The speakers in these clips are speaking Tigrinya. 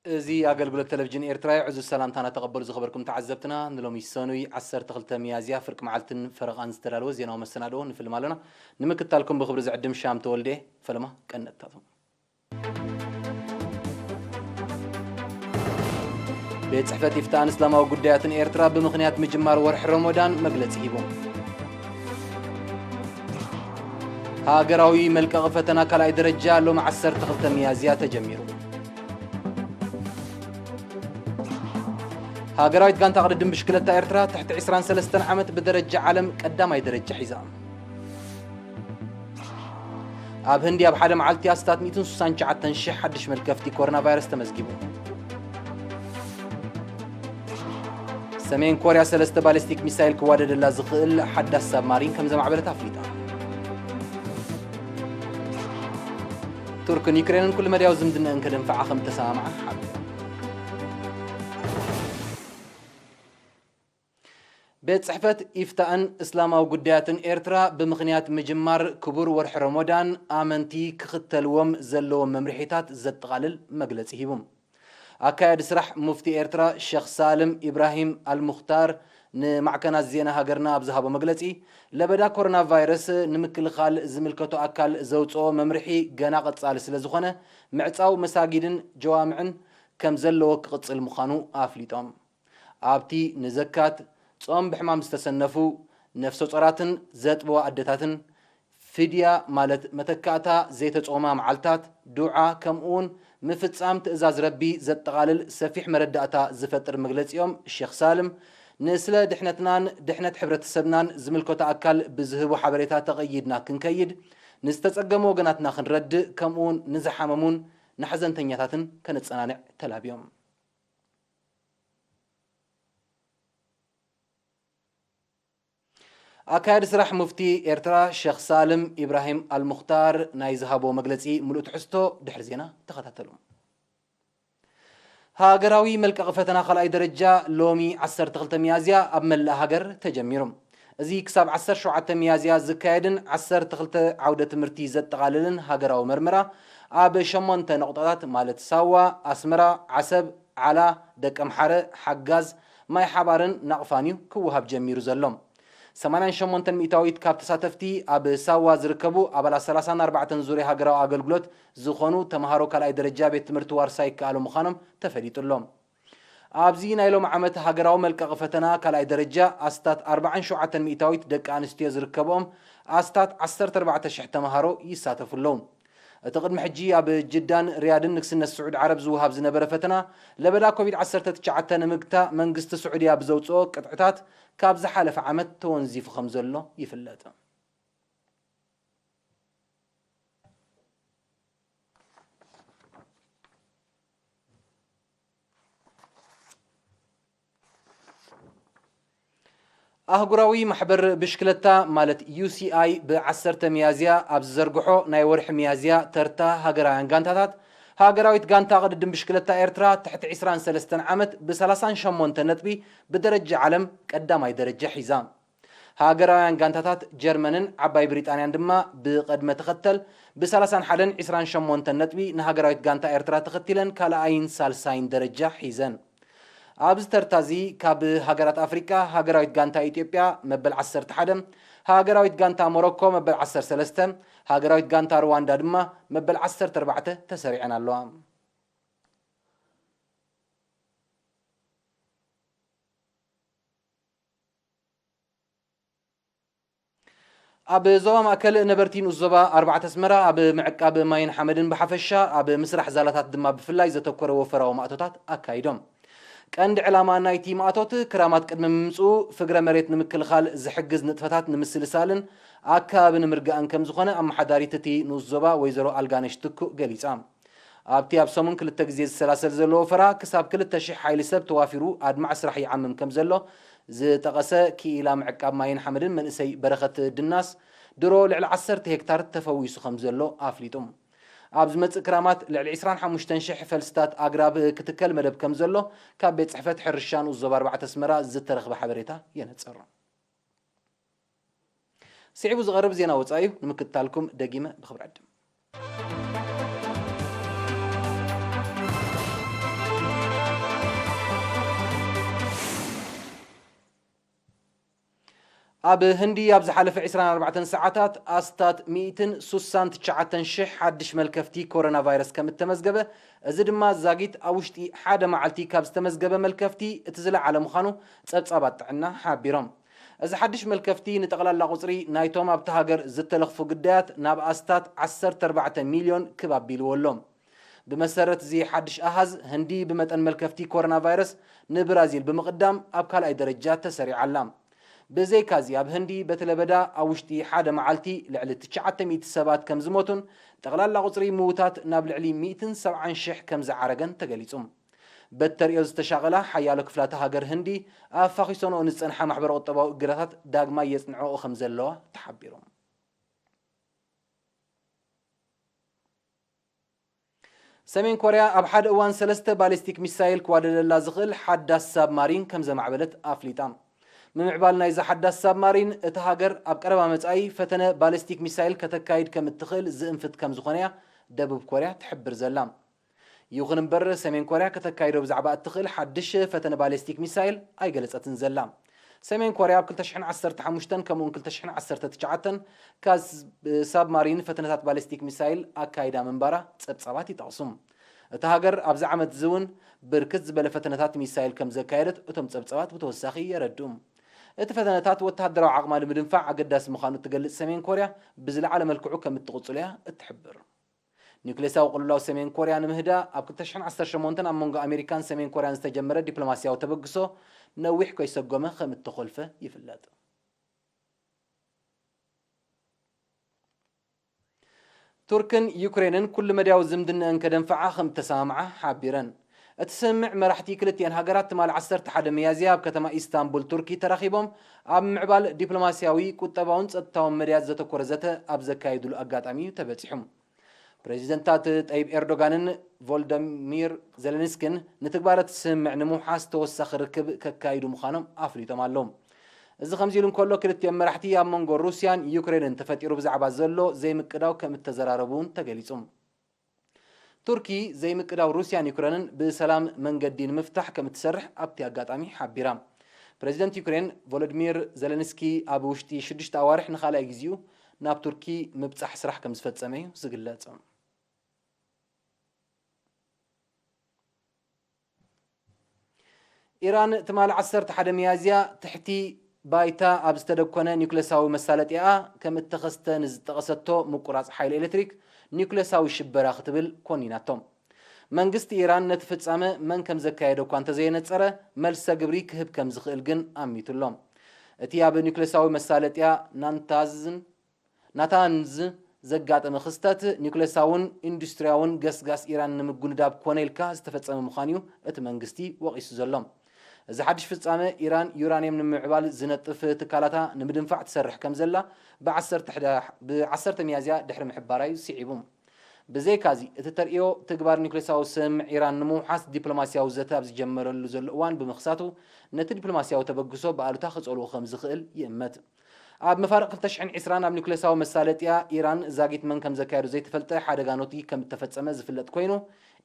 እዚ ኣገልግሎት ቴሌቪዥን ኤርትራ እዩ። ዕዙዝ ሰላምታና ተቐበሉ ዝኸበርኩም ተዓዘብትና። ንሎሚ ሰኑይ ዓሰርተ ክልተ ሚያዝያ ፍርቂ መዓልትን ፈረቓን ዝተዳለወ ዜናዊ መሰናድኦ ንፍልም ኣለና። ንምክትታልኩም ብኽብሪ ዝዕድም ሻም ተወልደ። ፈለማ ቀነጥታቶም። ቤት ጽሕፈት ኢፍታን እስላማዊ ጉዳያትን ኤርትራ ብምኽንያት ምጅማር ወርሒ ረመዳን መግለጺ ሂቡ። ሃገራዊ መልቀቒ ፈተና ካልኣይ ደረጃ ሎም ዓሰርተ ክልተ ሚያዝያ ተጀሚሩ። ሃገራዊት ጋንታ ቅድድም ብሽክለታ ኤርትራ ትሕቲ ዕስራን ሰለስተን ዓመት ብደረጃ ዓለም ቀዳማይ ደረጃ ሒዛ። ኣብ ህንዲ ኣብ ሓደ መዓልቲ ኣስታት ሚእትን ስሳን ትሽዓተን ሽሕ ሓድሽ መልከፍቲ ኮሮና ቫይረስ ተመዝጊቡ። ሰሜን ኮርያ ሰለስተ ባሊስቲክ ሚሳይል ክዋደደላ ዝኽእል ሓዳስ ሳብማሪን ከም ዘማዕበለት ኣፍሊጣ። ቱርክን ዩክሬንን ኩሉ መዳያዊ ዝምድናኣን ከደንፍዓ ከም ተሰማምዓ ሓቢሩ። ቤት ጽሕፈት ኢፍታእን እስላማዊ ጉዳያትን ኤርትራ ብምኽንያት ምጅማር ክቡር ወርሒ ረመዳን ኣመንቲ ክኽተልዎም ዘለዎም መምርሒታት ዘጠቓልል መግለጺ ሂቡ። ኣካያዲ ስራሕ ሙፍቲ ኤርትራ ሸኽ ሳልም ኢብራሂም ኣልሙኽታር ንማዕከናት ዜና ሃገርና ኣብ ዝሃቦ መግለጺ፣ ለበዳ ኮሮና ቫይረስ ንምክልኻል ዝምልከቶ ኣካል ዘውጽኦ መምርሒ ገና ቀጻሊ ስለ ዝኾነ፣ ምዕጻው መሳጊድን ጀዋምዕን ከም ዘለዎ ክቕጽል ምዃኑ ኣፍሊጦም። ኣብቲ ንዘካት፣ ጾም ብሕማም ዝተሰነፉ፣ ነፍሰ ጾራትን ዘጥብዋ ኣደታትን፣ ፊድያ ማለት መተካእታ ዘይተጾማ መዓልታት፣ ዱዓ፣ ከምኡውን ምፍጻም ትእዛዝ ረቢ ዘጠቓልል ሰፊሕ መረዳእታ ዝፈጥር መግለጺኦም ሼኽ ሳልም፣ ንስለ ድሕነትናን ድሕነት ሕብረተሰብናን ዝምልከቶ ኣካል ብዝህቦ ሓበሬታ ተቐይድና ክንከይድ፣ ንዝተጸገሙ ወገናትና ክንረድእ፣ ከምኡውን ንዝሓመሙን ንሓዘንተኛታትን ከነጸናንዕ ተላብዮም። ኣካያዲ ስራሕ ሙፍቲ ኤርትራ ሸኽ ሳልም ኢብራሂም ኣልሙኽታር ናይ ዝሃቦ መግለጺ ምሉእ ትሕዝቶ ድሕሪ ዜና ተኸታተሉ። ሃገራዊ መልቀቒ ፈተና ካልኣይ ደረጃ ሎሚ ዓሰርተ ክልተ ሚያዝያ ኣብ መላእ ሃገር ተጀሚሩ። እዚ ክሳብ ዓሰርተ ሸውዓተ ሚያዝያ ዝካየድን ዓሰርተ ክልተ ዓውደ ትምህርቲ ዘጠቓልልን ሃገራዊ መርመራ ኣብ ሸሞንተ ነቑጣታት ማለት ሳዋ፣ ኣስመራ፣ ዓሰብ፣ ዓላ፣ ደቀምሓረ፣ ሓጋዝ፣ ማይ ሓባርን ናቕፋን እዩ ክወሃብ ጀሚሩ ዘሎ። ሰማንያን ሸሞንተን ሚእታዊት ካብ ተሳተፍቲ ኣብ ሳዋ ዝርከቡ ኣባላት ሰላሳን ኣርባዕተን ዙርያ ሃገራዊ ኣገልግሎት ዝኾኑ ተምሃሮ ካልኣይ ደረጃ ቤት ትምህርቲ ዋርሳይ ይከኣሉ ምዃኖም ተፈሊጡ ኣሎ። ኣብዚ ናይ ሎም ዓመት ሃገራዊ መልቀቒ ፈተና ካልኣይ ደረጃ ኣስታት ኣርባዓን ሸውዓተን ሚእታዊት ደቂ ኣንስትዮ ዝርከብኦም ኣስታት ዓሰርተ ኣርባዕተ ሽሕ ተምሃሮ ይሳተፉ ኣለዉ። እቲ ቅድሚ ሕጂ ኣብ ጅዳን ሪያድን ንግስነት ስዑድ ዓረብ ዝወሃብ ዝነበረ ፈተና ለበዳ ኮቪድ ዓሰርተ ትሽዓተ ንምግታእ መንግስቲ ስዑድያ ብዘውፅኦ ቅጥዕታት ካብ ዝሓለፈ ዓመት ተወንዚፉ ከም ዘሎ ይፍለጥ። ኣህጉራዊ ማሕበር ብሽክለታ ማለት ዩ ሲ ኣይ ብ ዓሰርተ ሚያዝያ ኣብ ዝዘርግሖ ናይ ወርሒ ሚያዝያ ተርታ ሃገራውያን ጋንታታት፣ ሃገራዊት ጋንታ ቅድድም ብሽክለታ ኤርትራ ትሕቲ ዕስራን ሰለስተን ዓመት ብ ሰላሳን ሸሞንተ ነጥቢ ብደረጃ ዓለም ቀዳማይ ደረጃ ሒዛ። ሃገራውያን ጋንታታት ጀርመንን ዓባይ ብሪጣንያን ድማ ብቐድመ ተኸተል ብ ሰላሳን ሓደን ዕስራን ሸሞንተን ነጥቢ ንሃገራዊት ጋንታ ኤርትራ ተኸቲለን ካልኣይን ሳልሳይን ደረጃ ሒዘን። ኣብዚ ተርታ እዚ ካብ ሃገራት ኣፍሪቃ ሃገራዊት ጋንታ ኢትዮጵያ መበል ዓሰርተ ሓደ፣ ሃገራዊት ጋንታ ሞሮኮ መበል ዓሰርተ ሰለስተ፣ ሃገራዊት ጋንታ ሩዋንዳ ድማ መበል ዓሰርተ ኣርባዕተ ተሰሪዐን ኣለዋ። ኣብ ዞባ ማእከል ነበርቲ ንኡስ ዞባ ኣርባዕተ ኣስመራ ኣብ ምዕቃብ ማይን ሓመድን ብሓፈሻ ኣብ ምስራሕ ዛላታት ድማ ብፍላይ ዘተኮረ ወፈራዊ ማእቶታት ኣካይዶም። ቀንዲ ዕላማ ናይቲ ማእቶት ክራማት ቅድሚ ምምጽኡ ፍግረ መሬት ንምክልኻል ዝሕግዝ ንጥፈታት ንምስልሳልን ኣከባቢ ንምርጋእን ከም ዝኾነ ኣመሓዳሪት እቲ ንኡስ ዞባ ወይዘሮ ኣልጋነሽ ትኩእ ገሊጻ። ኣብቲ ኣብ ሰሙን ክልተ ግዜ ዝሰላሰል ዘሎ ወፈራ ክሳብ ክልተ ሽሕ ሓይሊ ሰብ ተዋፊሩ ኣድማዒ ስራሕ ይዓምም ከም ዘሎ ዝጠቐሰ ክኢላ ምዕቃብ ማይን ሓመድን መንእሰይ በረኸት ድናስ፣ ድሮ ልዕሊ ዓሰርተ ሄክታር ተፈዊሱ ከም ዘሎ ኣፍሊጡ። ኣብ ዝመጽእ ክራማት ልዕሊ ዕስራን ሓሙሽተን ሽሕ ፈልስታት ኣግራብ ክትከል መደብ ከም ዘሎ ካብ ቤት ጽሕፈት ሕርሻ ንኡስ ዞባ ኣርባዕተ ኣስመራ ዝተረኽበ ሓበሬታ የነጽር። ስዒቡ ዝቐርብ ዜና ወጻኢ እዩ። ንምክትታልኩም ደጊመ ብኽብሪ ዕድም። ኣብ ህንዲ ኣብ ዝሓለፈ ዕስራን ኣርባዕተን ሰዓታት ኣስታት ሚእትን ሱሳን ትሽዓተን ሽሕ ሓድሽ መልከፍቲ ኮሮና ቫይረስ ከም እተመዝገበ፣ እዚ ድማ ዛጊት ኣብ ውሽጢ ሓደ መዓልቲ ካብ ዝተመዝገበ መልከፍቲ እቲ ዝለዓለ ምዃኑ ጸብጻባት ጥዕና ሓቢሮም። እዚ ሓድሽ መልከፍቲ ንጠቕላላ ቁጽሪ ናይቶም ኣብቲ ሃገር ዝተለኽፉ ግዳያት ናብ ኣስታት ዓሰርተ ኣርባዕተ ሚልዮን ክብ ኣቢልዎ ኣሎ። ብመሰረት እዚ ሓድሽ ኣሃዝ፣ ህንዲ ብመጠን መልከፍቲ ኮሮና ቫይረስ ንብራዚል ብምቕዳም ኣብ ካልኣይ ደረጃ ተሰሪዓ ኣላ። ብዘይካዚ፣ ኣብ ህንዲ በቲ ለበዳ ኣብ ውሽጢ ሓደ መዓልቲ ልዕሊ ትሽዓተ ሚእቲ ሰባት ከም ዝሞቱን ጠቕላላ ቁጽሪ ምዉታት ናብ ልዕሊ ሚእትን ሰብዓን ሽሕ ከም ዝዓረገን ተገሊጹ። በቲ ተርእዮ ዝተሻቐላ ሓያሎ ክፍላተ ሃገር ህንዲ፣ ኣፋኺሶንኦ ንዝጸንሓ ማሕበረ ቁጠባዊ እገዳታት ዳግማይ የጽንዕኦ ከም ዘለዋ ተሓቢሩ። ሰሜን ኮርያ ኣብ ሓደ እዋን ሰለስተ ባሊስቲክ ሚሳይል ክዋደደላ ዝኽእል ሓዳስ ሳብማሪን ከም ዘማዕበለት ኣፍሊጣ። ምምዕባል ናይዛ ሓዳስ ሳብማሪን፣ እታ ሃገር ኣብ ቀረባ መጻኢ ፈተነ ባሊስቲክ ሚሳይል ከተካይድ ከም እትኽእል ዝእንፍት ከም ዝኾነ'ያ ደቡብ ኮርያ ትሕብር ዘላ። ይኹን እምበር፣ ሰሜን ኮርያ ከተካይዶ ብዛዕባ እትኽእል ሓድሽ ፈተነ ባሊስቲክ ሚሳይል ኣይገለጸትን ዘላ። ሰሜን ኮርያ ኣብ ክልተ ሽሕን ዓሰርተ ሓሙሽተን ከምኡውን ክልተ ሽሕን ዓሰርተ ትሽዓተን ካብ ሳብማሪን ፈተነታት ባሊስቲክ ሚሳይል ኣካይዳ ምንባራ ጸብጻባት ይጠቕሱ። እታ ሃገር ኣብዚ ዓመት እዚ እውን ብርክት ዝበለ ፈተነታት ሚሳይል ከም ዘካየደት እቶም ጸብጻባት ብተወሳኺ የረድኡ። እቲ ፈተነታት ወተሃደራዊ ዓቕማ ንምድንፋዕ ኣገዳሲ ምዃኑ እትገልጽ ሰሜን ኮርያ፣ ብዝለዓለ መልክዑ ከም እትቕጽሎ እያ እትሕብር። ኒውክሌሳዊ ቅልውላው ሰሜን ኮርያ ንምህዳእ ኣብ ክልተ ሽሕን ዓሰርተ ሸሞንተን ኣብ መንጎ ኣሜሪካን ሰሜን ኮርያን ዝተጀመረ ዲፕሎማስያዊ ተበግሶ ነዊሕ ከይሰጎመ ከም እተኾልፈ ይፍለጥ። ቱርክን ዩክሬንን ኩሉ መዳያዊ ዝምድነአን ከደንፍዓ ከም እተሰማምዓ ሓቢረን። እቲ ስምምዕ መራሕቲ ክልቲአን ሃገራት ትማሊ ዓሰርተ ሓደ ሚያዝያ ኣብ ከተማ ኢስታንቡል ቱርኪ ተራኺቦም ኣብ ምዕባል ዲፕሎማስያዊ፣ ቁጠባውን ጸጥታውን መዳያት ዘተኮረ ዘተ ኣብ ዘካየዱሉ ኣጋጣሚ እዩ ተበጺሑ። ፕሬዚደንታት ጠይብ ኤርዶጋንን ቮልደሚር ዜሌንስኪን ንትግባረ እቲ ስምምዕ ንምውሓስ ተወሳኺ ርክብ ከካይዱ ምዃኖም ኣፍሊጦም ኣለዉ። እዚ ከምዚ ኢሉ እንከሎ፣ ክልቲኦም መራሕቲ ኣብ መንጎ ሩስያን ዩክሬንን ተፈጢሩ ብዛዕባ ዘሎ ዘይምቅዳው ከም እተዘራረቡ እውን ተገሊጹ። ቱርኪ ዘይምቅዳው ሩስያን ዩክሬንን ብሰላም መንገዲ ንምፍታሕ ከም እትሰርሕ ኣብቲ ኣጋጣሚ ሓቢራ። ፕሬዚደንት ዩክሬን ቮሎዲሚር ዜሌንስኪ ኣብ ውሽጢ ሽዱሽተ ኣዋርሕ ንኻልኣይ ግዜኡ ናብ ቱርኪ ምብጻሕ ስራሕ ከም ዝፈጸመ እዩ ዝግለጽ። ኢራን ትማሊ ዓሰርተ ሓደ ሚያዝያ ትሕቲ ባይታ ኣብ ዝተደኮነ ኒውክለሳዊ መሳለጥያኣ ከም እተኸስተ ንዝጠቐሰቶ ምቁራጽ ሓይሊ ኤሌክትሪክ፣ ኒውክለሳዊ ሽበራ ክትብል ኮኒናቶ። መንግስቲ ኢራን ነቲ ፍጻመ መን ከም ዘካየደ እኳ እንተዘየነጸረ፣ መልሰ ግብሪ ክህብ ከም ዝኽእል ግን ኣሚቱ ኣሎ። እቲ ኣብ ኒውክለሳዊ መሳለጥያ ናታንዝ ናታንዝ ዘጋጠመ ክስተት ኒውክለሳውን ኢንዱስትሪያውን ገስጋስ ኢራን ንምጉንዳብ ኮነ ኢልካ ዝተፈጸመ ምዃኑ እዩ እቲ መንግስቲ ወቒሱ ዘሎ። እዚ ሓድሽ ፍጻመ፣ ኢራን ዩራንየም ንምምዕባል ዝነጥፍ ትካላታ ንምድንፋዕ ትሰርሕ ከም ዘላ ብዓሰርተ ሚያዝያ ድሕሪ ምሕባራ እዩ ስዒቡ። ብዘይካዚ፣ እቲ ተርእዮ ትግባር ኒውክሌሳዊ ስምምዕ ኢራን ንምውሓስ ዲፕሎማስያዊ ዘተ ኣብ ዝጀመረሉ ዘሎ እዋን ብምኽሳቱ፣ ነቲ ዲፕሎማስያዊ ተበግሶ ብኣሉታ ክጸልዎ ከም ዝኽእል ይእመት። ኣብ መፋርቕ ክልተ ሽሕን ዕስራን ኣብ ኒውክሌሳዊ መሳለጥያ ኢራን ዛጊት መን ከም ዘካየዶ ዘይተፈልጠ ሓደጋ ኖቲ ከም እተፈጸመ ዝፍለጥ ኮይኑ፣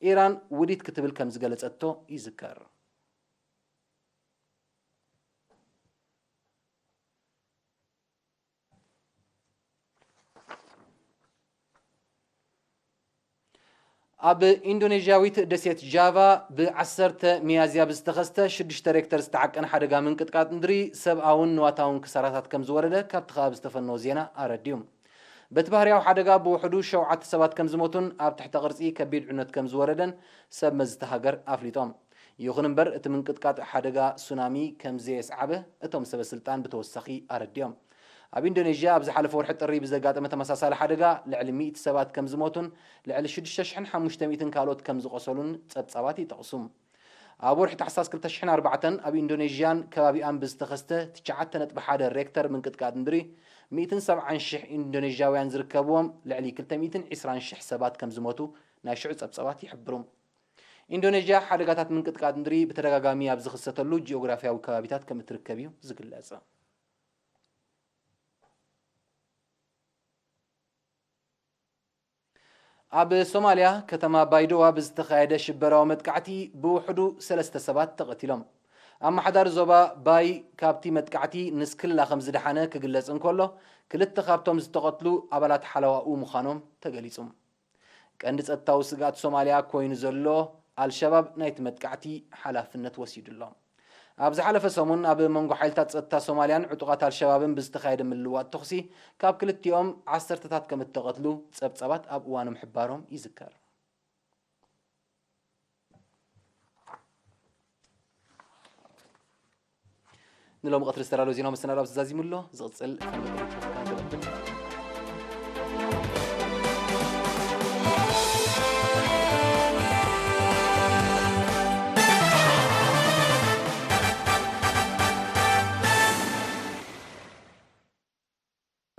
ኢራን ውዲት ክትብል ከም ዝገለጸቶ ይዝከር። ኣብ ኢንዶኔዥያዊት ደሴት ጃቫ ብዓሰርተ ሚያዝያ ብዝተኸስተ ሽዱሽተ ሬክተር ዝተዓቀነ ሓደጋ ምንቅጥቃጥ ምድሪ ሰብኣውን ንዋታውን ክሳራታት ከም ዝወረደ ካብቲ ከባቢ ዝተፈነወ ዜና ኣረድዩ። በቲ ባህርያዊ ሓደጋ ብውሕዱ ሸውዓተ ሰባት ከም ዝሞቱን ኣብ ትሕተ ቅርጺ ከቢድ ዕንወት ከም ዝወረደን ሰብ መዚ እታ ሃገር ኣፍሊጦም። ይኹን እምበር፣ እቲ ምንቅጥቃጥ ሓደጋ ሱናሚ ከም ዘየስዓበ እቶም ሰበ ስልጣን ብተወሳኺ ኣረዲኦም። ኣብ ኢንዶኔዥያ ኣብ ዝሓለፈ ወርሒ ጥሪ ብዘጋጠመ ተመሳሳሊ ሓደጋ ልዕሊ ሚእቲ ሰባት ከም ዝሞቱን ልዕሊ ሽዱሽተ ሽሕን ሓሙሽተ ሚእትን ካልኦት ከም ዝቖሰሉን ጸብጻባት ይጠቕሱ። ኣብ ወርሒ ታሕሳስ ክልተ ሽሕን ኣርባዕተን ኣብ ኢንዶኔዥያን ከባቢኣን ብዝተኸስተ ትሽዓተ ነጥቢ ሓደ ሬክተር ምንቅጥቃጥ ምድሪ ሚእትን ሰብዓን ሽሕ ኢንዶኔዥያውያን ዝርከብዎም ልዕሊ ክልተ ሚእትን ዕስራን ሽሕ ሰባት ከም ዝሞቱ ናይ ሽዑ ጸብጻባት ይሕብሩ። ኢንዶኔዥያ ሓደጋታት ምንቅጥቃጥ ምድሪ ብተደጋጋሚ ኣብ ዝኽሰተሉ ጂኦግራፍያዊ ከባቢታት ከም እትርከብ እዩ ዝግለጽ። ኣብ ሶማልያ ከተማ ባይዶዋ ብዝተኻየደ ሽበራዊ መጥቃዕቲ ብውሕዱ ሰለስተ ሰባት ተቐቲሎም። ኣመሓዳሪ ዞባ ባይ ካብቲ መጥቃዕቲ ንስክላ ከም ዝደሓነ ክግለጽ እንከሎ፣ ክልተ ካብቶም ዝተቐትሉ ኣባላት ሓለዋኡ ምዃኖም ተገሊጹ። ቀንዲ ጸጥታዊ ስግኣት ሶማልያ ኮይኑ ዘሎ ኣልሸባብ ናይቲ መጥቃዕቲ ሓላፍነት ወሲዱ ኣሎ። ኣብ ዝሓለፈ ሰሙን ኣብ መንጎ ሓይልታት ጸጥታ ሶማልያን ዕጡቓት ኣልሸባብን ብዝተኻየደ ምልውዋጥ ተኹሲ ካብ ክልቲኦም ዓሰርተታት ከም እተቐትሉ ጸብጻባት ኣብ እዋኑ ምሕባሮም ይዝከር። ንሎሚ ቀትሪ ዝተዳለወ ዜና መሰናዶ ኣብዚ ዛዚሙ ኣሎ። ዝቕጽል